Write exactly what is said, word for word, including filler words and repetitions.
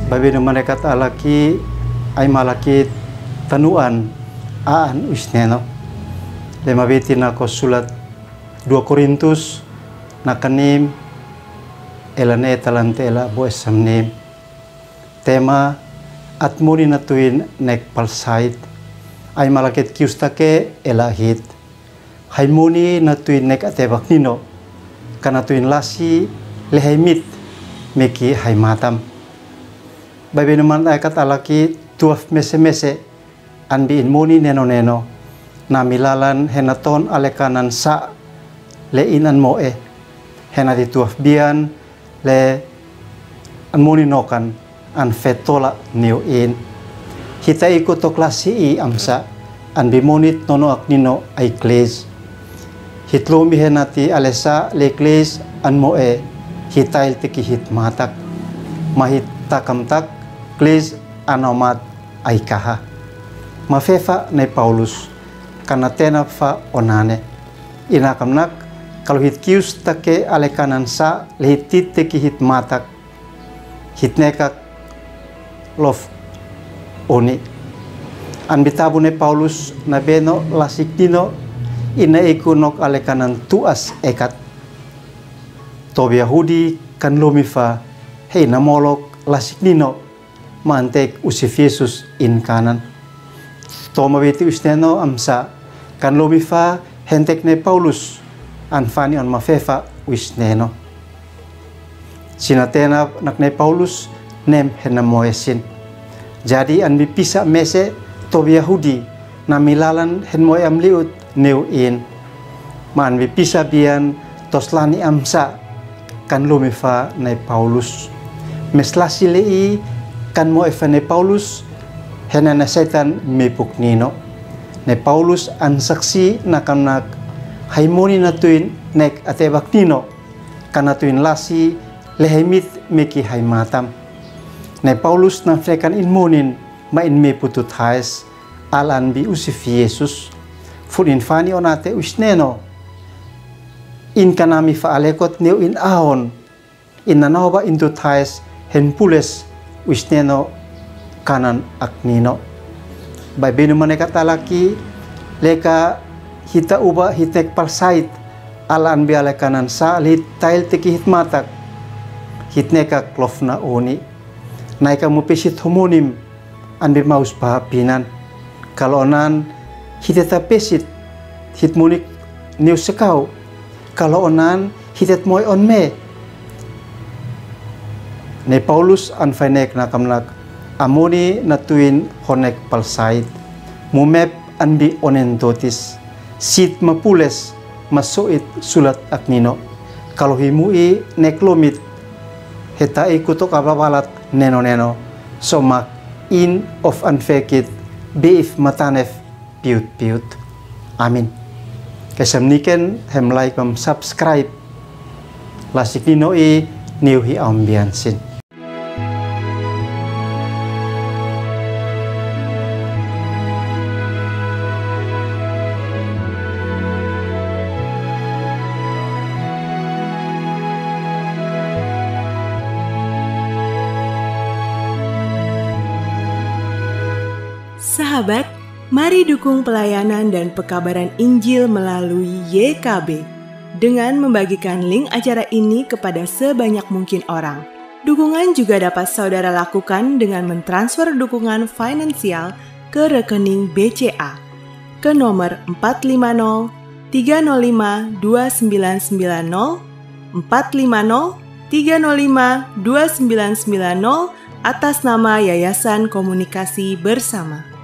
Baibainu manekat alaki, ai malaki tanuan, aan uisneno. Le mabiti na ko sulat dua Korintus, na kanim, ela ne talante ela bo esam nim. Tema, at moni na tuin nek palsait. Ai malakit kius take ela hit. Hai moni na tuin nek atebak nino, ka na tuin lasi le hai mit meki hai matam. Baibainu manekat alaki tuaf mesemese, an bi in moni neno neno, na milalan hena ton ale kanan sa le in an moe, hena ti tuaf bian le an moni nokan an fetola niu in. Hita iku tok lasi i amsa, an bi monit nono ak nino ai klis. Hit lumi hena ti alesa le klis an moe, hitail teki hit matak. Ma hit takam tak klis an omat ai kaha. Ma fefa ne Paulus, kana tena fa onane. Ina kamnak, kalu hit kius take ale kanan sa le hit tit teki hit matak. Hit nekak lof oni. An bi tabu ne Paulus na beno lasik nino ina iku nok ale kanan tuas ekat. Tobi Yahudi kan lumi fa hei na molok lasik nino ma antek usif Yesus in kanan. Toma beti uisneno amsa kan lumi fa hentek ne Paulus an fani on ma fefa uisneno. Sina tena nak ne Paulus nem hena moe sin. Jadi an bi pisa mese tobi Yahudi na milalan hen moe am liut neu in. Ma an bi pisa bian tos lani amsa kan lumi fa ne Paulus. Mes lasi le i kan moe fa ne Paulus hena ne Setan mepuk nino. Ne Paulus an saksi na kamnak hai moni na tuin nek atebak nino. Kana tuin lasi le hai mit meki hai matam. Ne Paulus na fekan in monin ma in meputut hais alan bi usif Yesus. Fun in fani onate uisneno. In kana mi fa alekot neu in aon. In nanoba in tut hais hen pules uisneno kanan ak nino. Baibainu manekat alaki leka hita uba hit nek palsait alan bi ale kanan sa le hit tail teki hit matak. Hit nekak lof na oni. Naika mupisit homonim an bi maus paha pinan. Kalo onan hite tapesit hit munik niu sekau. Kalo onan hitet moe on me. Ne Paulus an fainek na kamnak amoni na tuin honek palsait. Mumep an bi onen totis. Sit ma pules ma soit sulat ak nino. Kalo himu i nek lomit heta i kutok ababalat neno neno. Somak in of an fekit beif matanef piut piut. Amin. Kesem niken hem like om subscribe. Lasik nino i niu hi aumbian sin. Sahabat, mari dukung pelayanan dan pekabaran Injil melalui Y K B dengan membagikan link acara ini kepada sebanyak mungkin orang. Dukungan juga dapat saudara lakukan dengan mentransfer dukungan finansial ke rekening B C A ke nomor empat lima nol tiga nol lima dua sembilan sembilan nol, empat lima nol tiga nol lima dua sembilan sembilan nol, atas nama Yayasan Komunikasi Bersama.